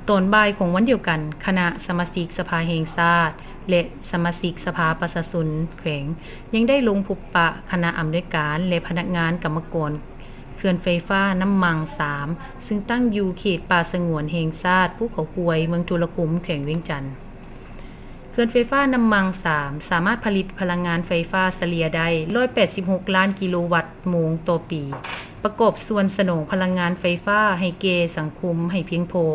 ຕອນບ່າຍຂອງວັນດຽວກັນ, ຄະນະສະມາຊິກສະພາແຫ່ງຊາດ ແລະ ສະມາຊິກສະພາປະຊາຊົນແຂວງ ຍັງໄດ້ລົງພົບປະຄະນະອຳນວຍການ ແລະ ພະນັກງານກຳມະກອນເຂື່ອນໄຟຟ້ານ້ຳມັງສາມ ຊຶ່ງຕັ້ງຢູ່ເຂດປ່າສະຫງວນແຫ່ງຊາດພູເຂົາຄວາຍ ເມືອງທຸລະຄົມ ແຂວງວຽງຈັນ. ເຂື່ອນໄຟຟ້ານ້ຳມັງສາມ ສາມາດຜະລິດພະລັງງານໄຟຟ້າສະເລ່ຍໄດ້ ຮ້ອຍແປດສິບຫົກລ້ານກິໂລວັດໂມງຕໍ່ປີ, ປະກອບສ່ວນສະໜອງພະລັງງານໄຟຟ້າໃຫ້ແກ່ສັງຄົມໃຫ້ພຽງພໍ,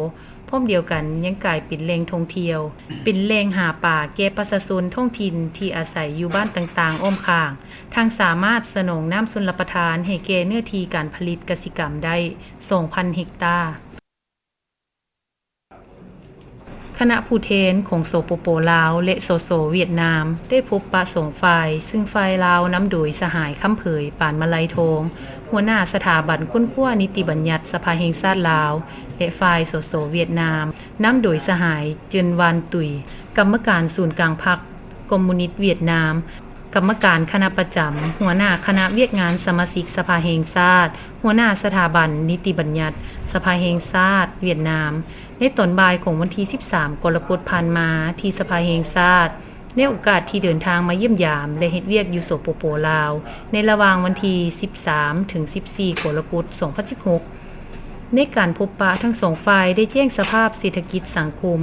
ພ້ອມດຽວກັນຍັງກາຍເປັນແຫຼ່ງທ່ອງທ່ຽວ, ເປັນແຫຼ່ງຫາປາແກ່ປະຊາຊົນທ້ອງຖິ່ນທີ່ອາໄສຢູ່ບ້ານຕ່າງໆອ້ອມຂ້າງ, ທັງສາມາດສະໜອງນ້ຳຊົນລະປະທານໃຫ້ແກ່ເນື້ອທີ່ການຜະລິດກະສິກຳໄດ້ສອງພັນເຮັກຕາ. ຄະນະຜູ້ແທນຂອງ ສປປ ລາວ ແລະ ສສ ຫວຽດນາມ ໄດ້ພົບປະສອງຝ່າຍ, ຊຶ່ງຝ່າຍລາວນຳໂດຍສະຫາຍ ຄຳເຜີຍ ປານມະໄລທອງ ຫົວໜ້າສະຖາບັນຄົ້ນຄວ້ານິຕິບັນຍັດສະພາແຫ່ງຊາດລາວ ແລະ ຝ່າຍ ສສ ຫວຽດນາມ ນຳໂດຍສະຫາຍ ເຈີນ ຫວານຕຸຍ ກຳມະການສູນກາງພັກຄອມມູນິດຫວຽດນາມ, ກຳມະການຄະນະປະຈຳ, ຫົວໜ້າຄະນະວຽກງານສະມາຊິກສະພາແຫ່ງຊາດ, ຫົວໜ້າສະຖາບັນນິຕິບັນຍັດສະພາແຫ່ງຊາດຫວຽດນາມ, ໃນຕອນບ່າຍຂອງວັນທີສິບສາມ ກໍລະກົດຜ່ານມາ ທີ່ສະພາແຫ່ງຊາດ ໃນໂອກາດທີ່ເດີນທາງມາຢ້ຽມຢາມ ແລະ ເຮັດວຽກຢູ່ ສປປ ລາວ ໃນລະຫວ່າງວັນທີສິບສາມ ເຖິງ ສິບສີ່ ກໍລະກົດ ສອງພັນສິບຫົກ, ໃນການພົບປະ ທັງສອງຝ່າຍໄດ້ແຈ້ງສະພາບເສດຖະກິດສັງຄົມ,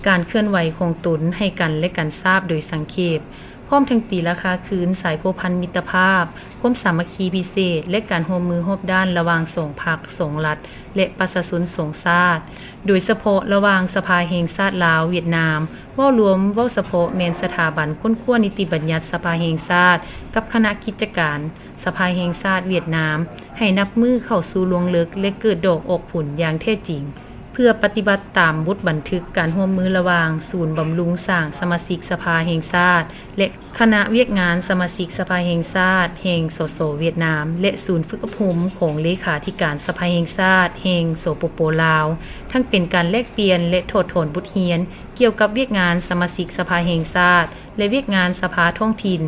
ການເຄື່ອນໄຫວຂອງຕົນໃຫ້ກັນແລະກັນຊາບໂດຍສັງເຂບ, ພ້ອມທັງຕີລາຄາຄືນສາຍພົວພັນມິດຕະພາບ, ຄວາມສາມັກຄີພິເສດ ແລະ ການຮ່ວມມືຮອບດ້ານລະຫວ່າງສອງພັກ, ສອງລັດ ແລະ ປະຊາຊົນສອງຊາດ, ໂດຍສະເພາະລະຫວ່າງສະພາແຫ່ງຊາດລາວ-ຫວຽດນາມ, ເວົ້າລວມ, ເວົ້າສະເພາະແມ່ນສະຖາບັນຄົ້ນຄວ້ານິຕິບັນຍັດສະພາແຫ່ງຊາດ ກັບຄະນະກິດຈະການ ສະພາແຫ່ງຊາດຫວຽດນາມ ໃຫ້ນັບມື້ເຂົ້າສູ່ລວງເລິກ ແລະ ເກີດດອກອອກຜົນຢ່າງແທ້ຈິງ, ເພື່ອປະຕິບັດຕາມບົດບັນທຶກການຮ່ວມມືລະຫວ່າງສູນບຳລຸງສ້າງສະມາຊິກສະພາແຫ່ງຊາດ ແລະ ຄະນະວຽກງານສະມາຊິກສະພາແຫ່ງຊາດແຫ່ງ ສສ ຫວຽດນາມ ແລະ ສູນຝຶກອົບຮົມຂອງເລຂາທິການສະພາແຫ່ງຊາດແຫ່ງ ສປປ ລາວ, ທັງເປັນການແລກປ່ຽນ ແລະ ຖອດຖອນບົດຮຽນກ່ຽວກັບວຽກງານສະມາຊິກສະພາແຫ່ງຊາດ ແລະ ວຽກງານສະພາທ້ອງຖິ່ນ.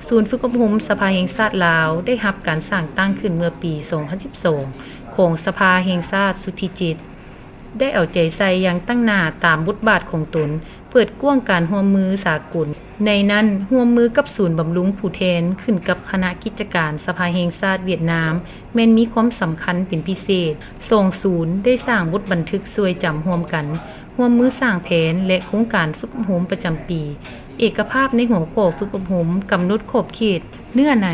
ສູນຝຶກອົບຮົມສະພາແຫ່ງຊາດລາວ ໄດ້ຮັບການສ້າງຕັ້ງຂຶ້ນເມື່ອປີສອງພັນສິບສອງ ຂອງສະພາແຫ່ງຊາດຊຸດທີເຈັດ ໄດ້ເອົາໃຈໃສ່ຢ່າງຕັ້ງໜ້າຕາມບົດບາດຂອງຕົນ, ເປີດກວ້າງການຮ່ວມມືສາກົນ, ໃນນັ້ນຮ່ວມມືກັບສູນບຳລຸງຜູ້ແທນ ຂຶ້ນກັບຄະນະກິດຈະການສະພາແຫ່ງຊາດຫວຽດນາມ ແມ່ນມີຄວາມສຳຄັນເປັນພິເສດ. ສອງສູນໄດ້ສ້າງບົດບັນທຶກຊ່ວຍຈຳຮ່ວມກັນ, ຮ່ວມມືສ້າງແຜນ ແລະ ໂຄງການຝຶກອົບຮົມປະຈຳປີ, ເອກະພາບໃນຫົວຂໍ້ຝຶກອົບຮົມ, ກຳນົດຂອບເຂດ, ເນື້ອໃນ,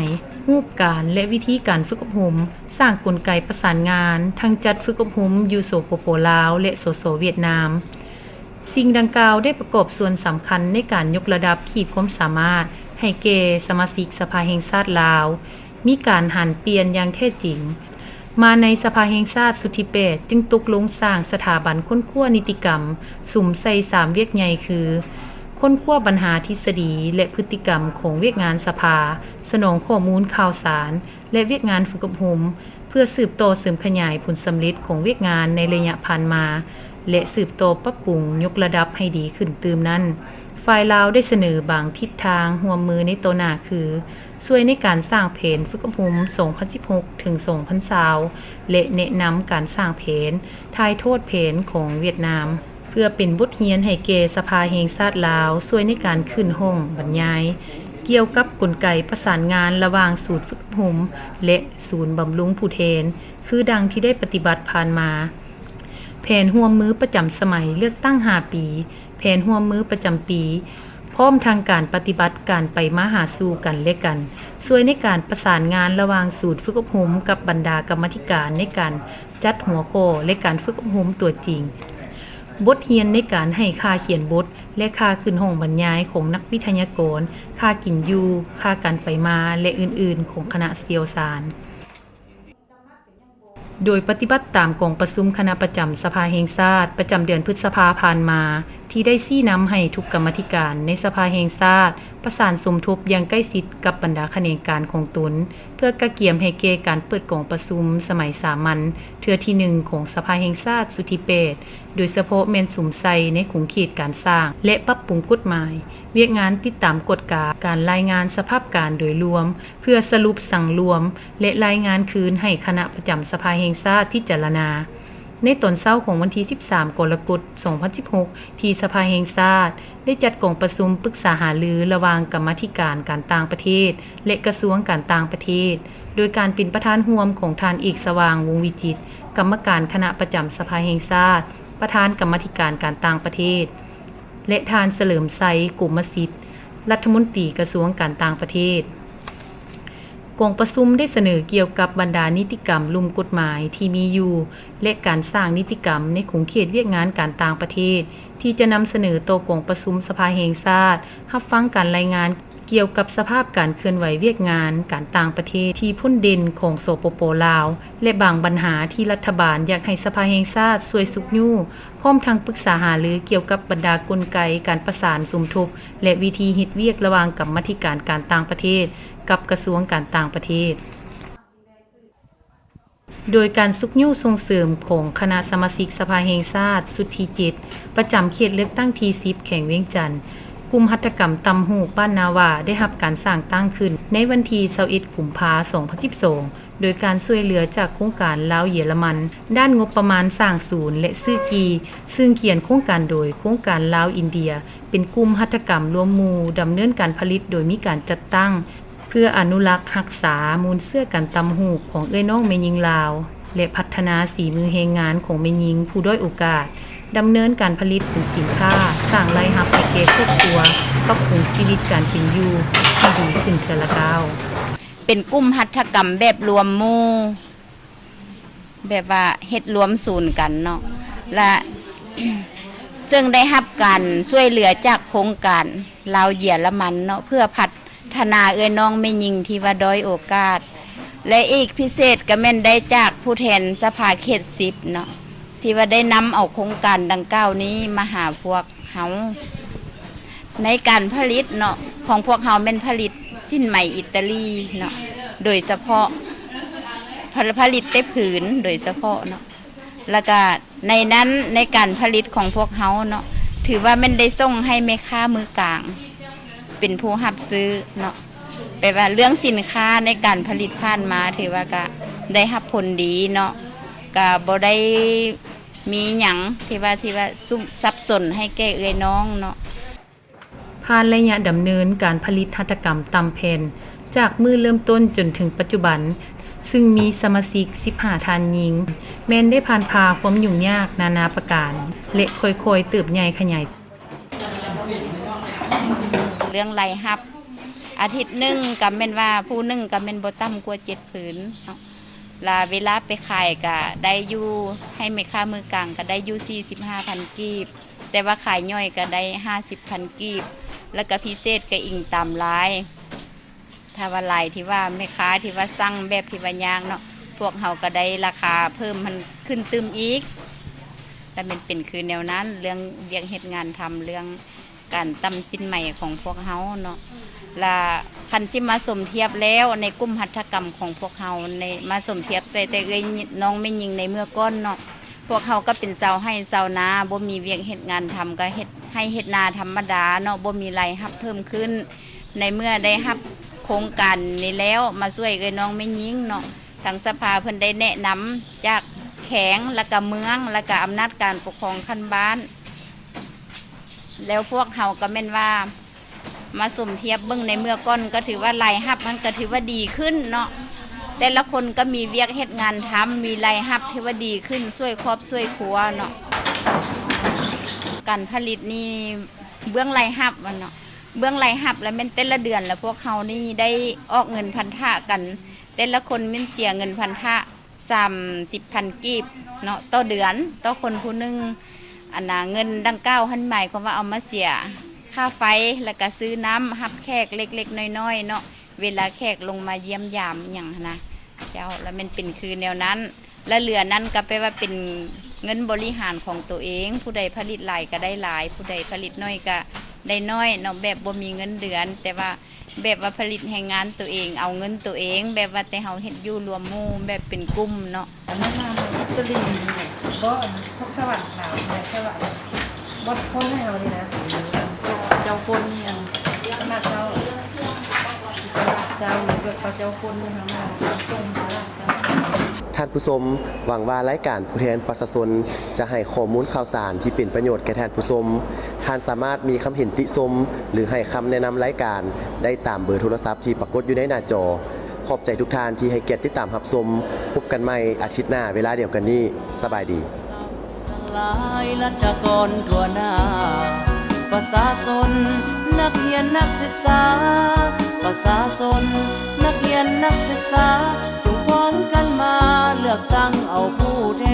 ຮູບການ ແລະ ວິທີການຝຶກອົບຮົມ, ສ້າງກົນໄກປະສານງານ, ທັງຈັດຝຶກອົບຮົມຢູ່ ສປປ ລາວ ແລະ ສສ ຫວຽດນາມ. ສິ່ງດັ່ງກ່າວໄດ້ປະກອບສ່ວນສຳຄັນໃນການຍົກລະດັບຂີດຄວາມສາມາດໃຫ້ແກ່ສະມາຊິກສະພາແຫ່ງຊາດລາວ ມີການຫັນປ່ຽນຢ່າງແທ້ຈິງ. ມາໃນສະພາແຫ່ງຊາດຊຸດທີແປດ ຈຶ່ງຕົກລົງສ້າງສະຖາບັນຄົ້ນຄວ້ານິຕິກຳ ສຸມໃສ່ສາມວຽກໃຫຍ່ຄື ຄົ້ນຄວ້າບັນຫາທິດສະດີ ແລະ ພຶດຕິກຳຂອງວຽກງານສະພາ, ສະໜອງຂໍ້ມູນຂ່າວສານ ແລະ ວຽກງານຝຶກອົບຮົມ ເພື່ອສືບຕໍ່ເສີມຂະຫຍາຍຜົນສຳເລັດຂອງວຽກງານໃນໄລຍະຜ່ານມາ ແລະ ສືບຕໍ່ປັບປຸງຍົກລະດັບໃຫ້ດີຂຶ້ນຕື່ມນັ້ນ. ຝ່າຍລາວໄດ້ສະເໜີບາງທິດທາງຮ່ວມມືໃນຕໍ່ໜ້າຄື ຊ່ວຍໃນການສ້າງແຜນຝຶກອົບຮົມສອງພັນສິບຫົກເຖິງສອງພັນຊາວ ແລະ ແນະນຳການສ້າງແຜນ, ຖ່າຍທອດແຜນຂອງຫວຽດນາມ ເພື່ອເປັນບົດຮຽນໃຫ້ແກ່ສະພາແຫ່ງຊາດລາວ ຊ່ວຍໃນການຂຶ້ນຫ້ອງບັນຍາຍ ກ່ຽວກັບກົນໄກປະສານງານລະຫວ່າງສູນຝຶກອົບຮົມ ແລະ ສູນບຳລຸງຜູ້ແທນ ຄືດັ່ງທີ່ໄດ້ປະຕິບັດຜ່ານມາ. ແຜນຮ່ວມມືປະຈຳສະໄໝເລືອກຕັ້ງຫ້າປີ, ແຜນຮ່ວມມືປະຈຳປີ, ພ້ອມທັງການປະຕິບັດການໄປມາຫາສູ່ກັນແລະກັນ, ຊ່ວຍໃນການປະສານງານລະຫວ່າງສູນຝຶກອົບຮົມກັບບັນດາກຳມາທິການໃນການຈັດຫົວຂໍ້ ແລະ ການຝຶກອົບຮົມຕົວຈິງ, ບົດຮຽນໃນການໃຫ້ຄ່າຂຽນບົດ ແລະ ຄ່າຂຶ້ນຫ້ອງບັນຍາຍຂອງນັກວິທະຍາກອນ, ຄ່າກິນຢູ່, ຄ່າການໄປມາ ແລະ ອື່ນໆ ຂອງຄະນະຊ່ຽວຊານ. ໂດຍປະຕິບັດຕາມກອງປະຊຸມຄະນະປະຈຳສະພາແຫ່ງຊາດ ປະຈຳເດືອນພຶດສະພາຜ່ານມາ ທີ່ໄດ້ຊີ້ນຳໃຫ້ທຸກກຳມາທິການໃນສະພາແຫ່ງຊາດ ປະສານສົມທົບຢ່າງໃກ້ຊິດກັບບັນດາຂະແໜງການຂອງຕົນ ເພື່ອກະກຽມໃຫ້ແກ່ການເປີດກອງປະຊຸມສະໄໝສາມັນເທື່ອທີໜຶ່ງຂອງສະພາແຫ່ງຊາດຊຸດທີແປດ ໂດຍສະເພາະແມ່ນສຸມໃສ່ໃນຂົງເຂດການສ້າງ ແລະ ປັບປຸງກົດໝາຍ, ວຽກງານຕິດຕາມກວດກາ, ການລາຍງານສະພາບການໂດຍລວມ ເພື່ອສະຫຼຸບສັງລວມ ແລະ ລາຍງານຄືນໃຫ້ຄະນະປະຈຳສະພາແຫ່ງຊາດພິຈາລະນາ. ໃນຕອນເຊົ້າຂອງວັນທີສິບສາມ ກໍລະກົດ ສອງພັນສິບຫົກ ທີ່ສະພາແຫ່ງຊາດໄດ້ຈັດກອງປະຊຸມປຶກສາຫາລືລະຫວ່າງກຳມາທິການການຕ່າງປະເທດ ແລະ ກະຊວງການຕ່າງປະເທດ ໂດຍການເປັນປະທານຮ່ວມຂອງທ່ານເອກ ສະຫວ່າງ ວົງວິຈິດ ກຳມະການຄະນະປະຈຳສະພາແຫ່ງຊາດ, ປະທານກຳມາທິການການຕ່າງປະເທດ ແລະ ທ່ານ ສະເຫຼີມໄຊ ກົມມະສິດ ລັດຖະມົນຕີກະຊວງການຕ່າງປະເທດ. ກອງປະຊຸມໄດ້ສະເໜີກ່ຽວກັບບັນດານິຕິກຳລຸ່ມກົດໝາຍທີ່ມີຢູ່ ແລະ ການສ້າງນິຕິກຳໃນຂົງເຂດວຽກງານການຕ່າງປະເທດ ທີ່ຈະນຳສະເໜີຕໍ່ກອງປະຊຸມສະພາແຫ່ງຊາດ ຮັບຟັງການລາຍງານກ່ຽວກັບສະພາບການເຄື່ອນໄຫວວຽກງານການຕ່າງປະເທດທີ່ພົ້ນເດັ່ນຂອງ ສປປ ລາວ ແລະ ບາງບັນຫາທີ່ລັດຖະບານຢາກໃຫ້ສະພາແຫ່ງຊາດຊ່ວຍຊຸກຍູ້ ພ້ອມທັງປຶກສາຫາລືກ່ຽວກັບບັນດາກົນໄກການປະສານສົມທົບ ແລະ ວິທີເຮັດວຽກລະຫວ່າງກຳມາທິການການຕ່າງປະເທດກັບກະຊວງການຕ່າງປະເທດ. ໂດຍການຊຸກຍູ້ສົ່ງເສີມຂອງຄະນະສະມາຊິກສະພາແຫ່ງຊາດຊຸດທີເຈັດ ປະຈຳເຂດເລືອກຕັ້ງທີສິບ ແຂວງວຽງຈັນ, ກຸ່ມຫັດຖະກຳຕ່ຳຫູກບ້ານນາຫວ້າ ໄດ້ຮັບການສ້າງຕັ້ງຂຶ້ນໃນວັນທີຊາວເອັດ ກຸມພາ ສອງພັນສິບສອງ ໂດຍການຊ່ວຍເຫຼືອຈາກໂຄງການລາວເຢຍລະມັນ ດ້ານງົບປະມານສ້າງສູນ ແລະ ຊື້ກີ່, ຊຶ່ງຂຽນໂຄງການໂດຍໂຄງການລາວອິນເດຍ ເປັນກຸ່ມຫັດຖະກຳລວມໝູ່ ດຳເນີນການຜະລິດໂດຍມີການຈັດຕັ້ງ ເພື່ອອະນຸລັກຮັກສາມູນເຊື້ອການຕ່ຳຫູກຂອງເອື້ອຍນ້ອງແມ່ຍິງລາວ ແລະ ພັດທະນາສີມືແຮງງານຂອງແມ່ຍິງຜູ້ດ້ອຍໂອກາດ, ດຳເນີນການຜະລິດເປັນສິນຄ້າ, ສ້າງລາຍຮັບໃຫ້ແກ່ຄອບຄົວ, ປັບປຸງຊີວິດການເປັນຢູ່ທີ່ດີຂຶ້ນເທື່ອລະກ້າວ. ເປັນກຸ່ມຫັດຖະກຳແບບລວມໝູ່ ແບບວ່າເຮັດລວມສູນກັນເນາະ ລະ ເຊິ່ງໄດ້ຮັບການຊ່ວຍເຫຼືອຈາກໂຄງການລາວເຢຍລະມັນເນາະ ເພື່ອພັດທະນາເອື້ອຍນ້ອງແມ່ຍິງທີ່ວ່າດ້ອຍໂອກາດ ແລະ ອີກພິເສດກໍແມ່ນໄດ້ຈາກຜູ້ແທນສະພາເຂດສິບເນາະ ທີ່ວ່າໄດ້ນຳເອົາໂຄງການດັ່ງກ່າວນີ້ມາຫາພວກເຮົາ ໃນການຜະລິດເນາະ ຂອງພວກເຮົາແມ່ນຜະລິດສິ້ນໄໝອິດຕາລີເນາະ ໂດຍສະເພາະ ຜະ ຜະລິດແຕ່ຜືນໂດຍສະເພາະເນາະ ລະກະໃນນັ້ນ ໃນການຜະລິດຂອງພວກເຮົາເນາະ ຖືວ່າແມ່ນໄດ້ສົ່ງໃຫ້ແມ່ຄ້າມືກາງເປັນຜູ້ຮັບຊື້ເນາະ ແປວ່າເລື່ອງສິນຄ້າໃນການຜະລິດຜ່ານມາ ຖືວ່າກະໄດ້ຮັບຜົນດີເນາະ ກະບໍ່ໄດ້ ມີຫຍັງທີ່ວ່າ ທີ່ວ່າສຸ ສັບສົນໃຫ້ແກ່ເອື້ອຍນ້ອງເນາະ. ຜ່ານໄລຍະດຳເນີນການຜະລິດຫັດຖະກຳຕາມແຜນ ຈາກມື້ເລີ່ມຕົ້ນຈົນເຖິງປັດຈຸບັນ, ຊຶ່ງມີສະມາຊິກສິບຫ້າທ່ານຍິງ ແມ່ນໄດ້ຜ່ານຜ່າຄວາມຫຍຸ້ງຍາກນານາປະການ ແລະ ຄ່ອຍໆເຕີບໃຫຍ່ຂະຫຍາຍ. ເລື່ອງລາຍຮັບ ອາທິດໜຶ່ງກໍແມ່ນວ່າ ຜູ້ໜຶ່ງກໍແມ່ນບໍ່ຕ່ຳກວ່າເຈັດຜືນເນາະ. ລະເວລາໄປຂາຍກະໄດ້ຢູ່ ໃຫ້ແມ່ຄ້າມືກາງກະໄດ້ຢູ່ສີ່ສິບຫ້າພັນກີບ, ແຕ່ວ່າຂາຍຍ່ອຍກະໄດ້ຫ້າສິບພັນກີບ, ລະກະພິເສດກະອີງຕາມລາຍ. ຖ້າວ່າລາຍທີ່ວ່າແມ່ຄ້າທີ່ວ່າສັ່ງແບບທີ່ວ່າຍາກເນາະ, ພວກເຮົາກະໄດ້ລາຄາເພີ່ມມັນຂຶ້ນຕື່ມອີກ. ລະແມ່ນເປັນຄືແນວນັ້ນ ເລື່ອງວຽກເຮັດງານທຳ ເລື່ອງ ການຕ່ຳສິ້ນໄໝຂອງພວກເຮົາເນາະ ລະຄັນຊິມາສົມທຽບແລ້ວ ໃນກຸ່ມຫັດຖະກຳຂອງພວກເຮົາ ໃນ ມາສົມທຽບໃສ່ແຕ່ເອື້ອຍນ້ອງແມ່ຍິງໃນເມື່ອກ່ອນເນາະ, ພວກເຮົາກໍເປັນຊາວໄຮ່ຊາວນາ ບໍ່ມີວຽກເຮັດງານທຳ ກໍເຮັດໄຮ່ເຮັດນາທຳມະດາເນາະ ບໍ່ມີລາຍຮັບເພີ່ມຂຶ້ນ. ໃນເມື່ອໄດ້ຮັບໂຄງການນີ້ແລ້ວ ມາຊ່ວຍເອື້ອຍນ້ອງແມ່ຍິງເນາະ, ທາງສະພາເພິ່ນໄດ້ແນະນຳຈາກແຂວງ ລະກະເມືອງ ລະກະອຳນາດການປົກຄອງຂັ້ນບ້ານ ແລ້ວພວກເຮົາກໍແມ່ນວ່າມາສົມທຽບເບິ່ງ ໃນເມື່ອກ່ອນກໍຖືວ່າລາຍຮັບມັນກໍຖືວ່າດີຂຶ້ນເນາະ, ແຕ່ລະຄົນກໍມີວຽກເຮັດງານທຳ ມີລາຍຮັບທີ່ວ່າດີຂຶ້ນ ຊ່ວຍຄອບຊ່ວຍຄົວເນາະ. ການຜະລິດນີ້ ເບື້ອງລາຍຮັບຫັ້ນເນາະ ເບື້ອງລາຍຮັບລະແມ່ນແຕ່ລະເດືອນລະພວກເຮົານີ້ໄດ້ອອກເງິນພັນທະກັນ ແຕ່ລະຄົນແມ່ນເສຍເງິນພັນທະ ສາມສິບພັນກີບເນາະ ຕໍ່ເດືອນ ຕໍ່ຄົນຜູ້ໜຶ່ງ. ອັນນາ ເງິນດັ່ງກ່າວຫັ້ນ ໝາຍຄວາມວ່າເອົາມາເສຍຄ່າໄຟ ລະກະຊື້ນ້ຳຮັບແຂກເລັກໆນ້ອຍໆເນາະ ເວລາແຂກລົງມາຢ້ຽມຢາມອີ່ຫຍັງຫັ້ນນະ ເຈົ້າ. ລະແມ່ນເປັນຄືແນວນັ້ນ ລະເຫຼືອນັ້ນກະແປວ່າເປັນເງິນບໍລິຫານຂອງໂຕເອງ ຜູ້ໃດຜະລິດຫຼາຍກະໄດ້ຫຼາຍ ຜູ້ໃດຜະລິດໜ້ອຍກະໄດ້ໜ້ອຍເນາະ ແບບບໍ່ມີເງິນເດືອນ ແຕ່ວ່າ ແບບວ່າຜະລິດແຮງງານໂຕເອງ ເອົາເງິນໂຕເອງ ແບບວ່າແຕ່ເຮົາເຮັດຢູ່ລວມໝູ່ ແບບເປັນກຸ່ມເນາະ. ອັນນັ້ນນະ ມັນຕະຫຼີ່ນີ້ແຫຼະ ບໍ່ ອັນພວກສະຫວັນຂາວແຫຼະ ສະຫວັນ ບໍ່ຄົນໃຫ້ເຮົານີ້ນະ ເຈົ້າຄົນນີ້ ອັນຕະຫຼາດເຊົ້າ ຕະຫຼາດເຊົ້າ ແບບເຂົາເຈົ້າຄົນໃຫ້ເຮົາ ເຮົາສົ່ງຕະຫຼາດເຊົ້າ. ທ່ານຜູ້ຊົມ, ຫວັງວ່າລາຍການຜູ້ແທນປະຊາຊົນຈະໃຫ້ຂໍ້ມູນຂ່າວສານທີ່ເປັນປະໂຫຍດແກ່ທ່ານຜູ້ຊົມ. ທ່ານສາມາດມີຄຳເຫັນຕິຊົມ ຫຼື ໃຫ້ຄຳແນະນຳລາຍການໄດ້ຕາມເບີໂທລະສັບທີ່ປາກົດຢູ່ໃນໜ້າຈໍ. ຂອບໃຈທຸກທ່ານທີ່ໃຫ້ກຽດຕິດຕາມຮັບຊົມ. ພົບກັນໃໝ່ອາທິດໜ້າເວລາດຽວກັນນີ້. ສະບາຍດີ. ທັງຫຼາຍລັດຖະກອນທົ່ວໜ້າ ປະຊາຊົນ ນັກຮຽນນັກສຶກສາ ປະຊາຊົນ ນັກຮຽນນັກສຶກສາ ຈົ່ງພ້ອມກັນມາເລືອກຕັ້ງເອົາຜູ້ແທ